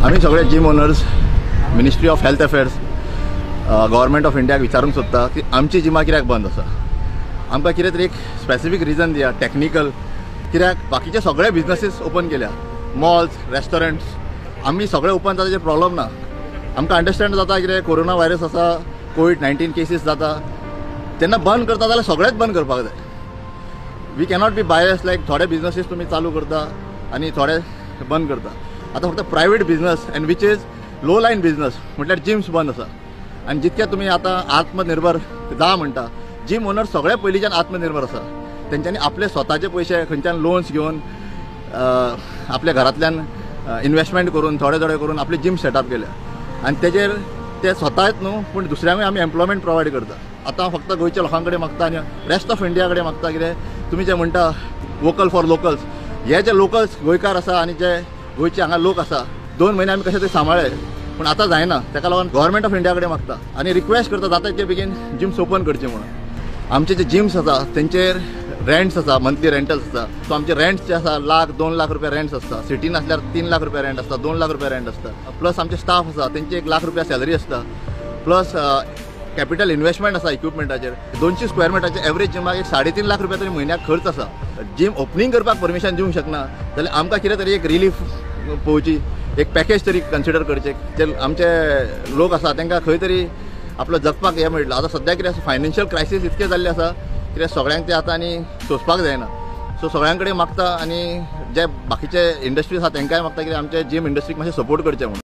आमी सगळे gym owners ministry of health affairs government of इंडियाक विचारूंक सोदता की आमची जिमां कित्याक बंद आसा. आमकां कितें तरी एक स्पेसिफीक रिजन दिया, टॅक्निकल, कित्याक बाकीचे सगळे बिजनसीस ओपन केल्या, मॉल्स, रेस्टॉरंट्स, आमी सगळे ओपन जाता तेजेर प्रॉब्लम ना. आमकां अंडरस्टँड जाता कितें कोरोना व्हायरस आसा, कोवीड-19 केसीस जाता, तेन्ना बंद करता जाल्यार सगळेच बंद करपाक जाय. We cannot be bias like थोडे बिजनसीस तुमी चालू करता आनी थोडे बंद करता. आतां फक्त private business and which is low line business म्हटल्यार जिम्स बंद आसा. आनी जितके तुमी आतां आत्मनिर्भर जा म्हणटा, जिम ओनर सगळे पयलींच्यान आत्मनिर्भर आसा. तेंच्यांनी आपले स्वताचे पयशे खंयच्यान लोन्स घेवन आपल्या घरांतल्यान इन्वेस्टमेंट करून थोडे थोडे करून आपले जिम सेटअप केल्या आनी तेजेर ते स्वताच न्हू पूण दुसऱ्यांकूय आमी एम्प्लॉयमेंट प्रोवायड करता. आतां फक्त गोंयच्या लोकां कडेन मागता आनी रेस्ट ऑफ इंडिया कडेन मागता कितें तुमी जे म्हणटा वोकल फॉर लोकल्स, हे जे लोकल्स गोंयकार आसा आनी जे गोंयचे हांगा लोक आसा, 2 म्हयने आमी कशें तरी सांबाळ्ळे पूण आतां जायना. ताका लागून गव्हर्मेंट ऑफ इंडिया कडेन मागता आनी रिक्वेस्ट करता जाता तितके बेगीन जिम्स ओपन करचे म्हणून. आमचे जे जिम्स आसा तेंचेर रेंट्स आसा, मंथली रेंटल्स आसा. सो आमचे रेंट्स जे आसा लाख 2 लाख रुपया रेंट्स आसता. सिटीन आसल्यार 3 लाख रुपया रेंट आसता, 2 लाख रुपया रेंट आसता. प्लस आमचे स्टाफ आसा तेंची 1 लाख रुपया सॅलरी आसता. प्लस कॅपिटल इन्वेस्टमेंट आसा इक्विपमेंटाचेर. 200 स्क्वेअर मिटराचे एवरेज जिमाक एक 3.5 लाख रुपया तरी म्हयन्याक खर्च आसा. जिम ओपनींग करपाक परमिशन दिवंक शकना जाल्यार आमकां कितें तरी एक रिलीफ पळोवची, एक पॅकेज तरी कन्सिडर करचें. जे आमचे लोक आसा तांकां खंय तरी आपलो जगपाक हें मेळटलें. आतां सद्या कितें आसा फायनान्शियल क्रायसीस इतकें जाल्लें आसा कित्याक सगळ्यांक तें आतां आनी सोंसपाक जायना. सो सगळ्यां कडेन मागता आनी जे बाकीचे इंडस्ट्रीज आसा तांकांय मागता की आमचे जिम इंडस्ट्रीक मातशें सपोर्ट करचें म्हणून.